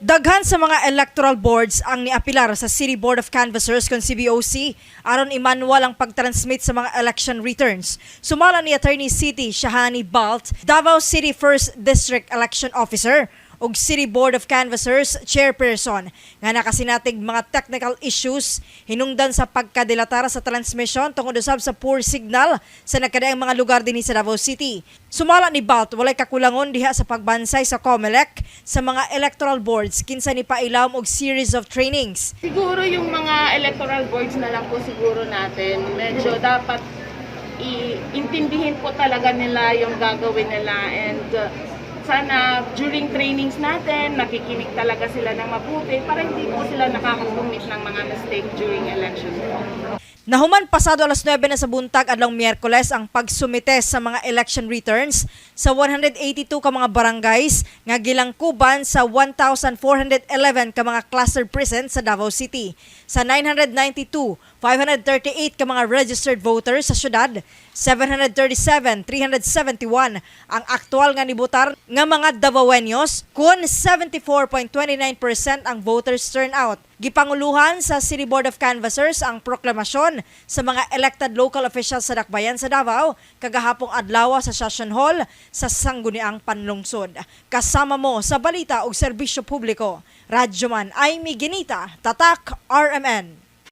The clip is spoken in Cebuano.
Daghan sa mga electoral boards ang niapilar sa City Board of Canvassers kon CBOC aron i-manual ang pagtransmit sa mga election returns. Sumala ni Attorney City Shahani Balt, Davao City First District Election Officer ug City Board of Canvassers Chairperson, nga nakasinatig mga technical issues hinungdan sa pagkadilatar sa transmission tungod usab sa poor signal sa nagkadaiyang mga lugar dinhi sa Davao City. Sumala ni Balt, walay kakulangon diha sa pagbansay sa COMELEC sa mga electoral boards kinsa ni pailawom og series of trainings. Siguro yung mga electoral boards na lang po siguro natin, medyo dapat iintindihin po talaga nila yung gagawin nila and sana during trainings natin, nakikinig talaga sila ng mabuti para hindi po sila nakaka-commit ng mga mistake during elections po. Nahuman pasado alas 9 na sa buntag adlong Miyerkules ang pagsumite sa mga election returns sa 182 ka mga barangays nga gilangkuban sa 1,411 ka mga cluster precinct sa Davao City. Sa 992, 538 ka mga registered voters sa syudad, 737, 371 ang aktual nga nibutar nga mga Davaoenos kun 74.29% ang voters turnout. Gipanguluhan sa City Board of Canvassers ang proklamasyon sa mga elected local officials sa Dakbayan sa Davao kagahapong adlaw sa Session Hall sa Sangguniang Panlungsod. Kasama mo sa balita ug serbisyo publiko. Radyoman Amy Ginita, Tatak RMN.